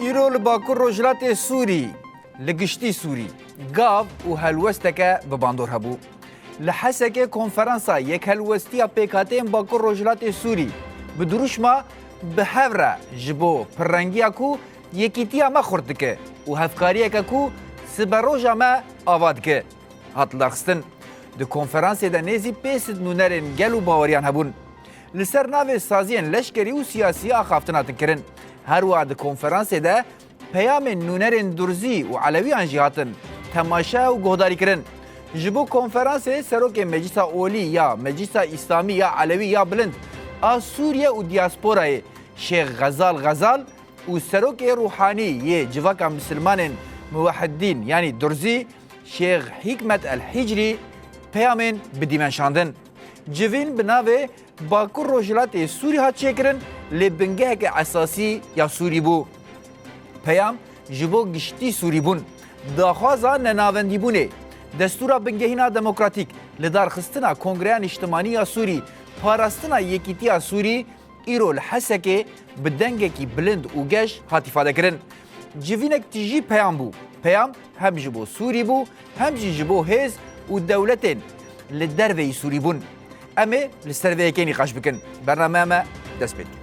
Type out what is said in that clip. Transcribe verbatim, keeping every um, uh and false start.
Îro li Bakur Rojhilatê Sûrî, li giştî Sûrî, gav û helwesteke bi bandor hebû. Li Hesekê konferansa Yekhelwestiya Pêkhateyên Bakur Rojhilatê Sûrî bi dirûşma "Bi hev re ji bo pirrengiya ku yekîtiya me xurt dike û hevkariyeke ku siberoja me ava dike" hat lidarxistin. Di konferansê de nêzî pênc sed nûnerên gel û baweriyan hebûn. Li ser navê saziyên leşkerî û siyasî axaftin hatin kirin. Her wiha di konferansê de peyamên nûnerên Durzî û Elewiyan jî hatin temaşe û guhdarî kirin. Ji bo konferansê serokê Meclisa Olî ya Meclisa Îslamî ya Elewî ya Bilind a Sûriye û diyasporayê Şêx Xezal Xezal û serokê ruhanî yê Civaka Misilmanên Muwehiddîn, yanî Durzî, Şêx Hîkmet El Hicrî peyamên bi dîmen şandin. Civîn bi navê Bakur Rojhilatê Sûrî hat çêkirin, lê bingeheke esasî ya Sûrî bû. Peyam ji bo giştî Sûrî bûn, daxwaza nenavendîbûnê, destûra bingehîna demokratîk, lidarxistina Kongreya Niştimanî ya Sûrî, parastina yekîtiya Sûrî, îro li Hesekê bi dengekî bilind û geş hat îfadekirin. Civînek tijî peyam bû. Peyam hem ji bo Sûrî bû, hem jî ji bo hêz û dewletên li derveyî Sûrî bûn. Em ê li ser vê yekê nîqaş bikin. Bernameya me dest pê dike.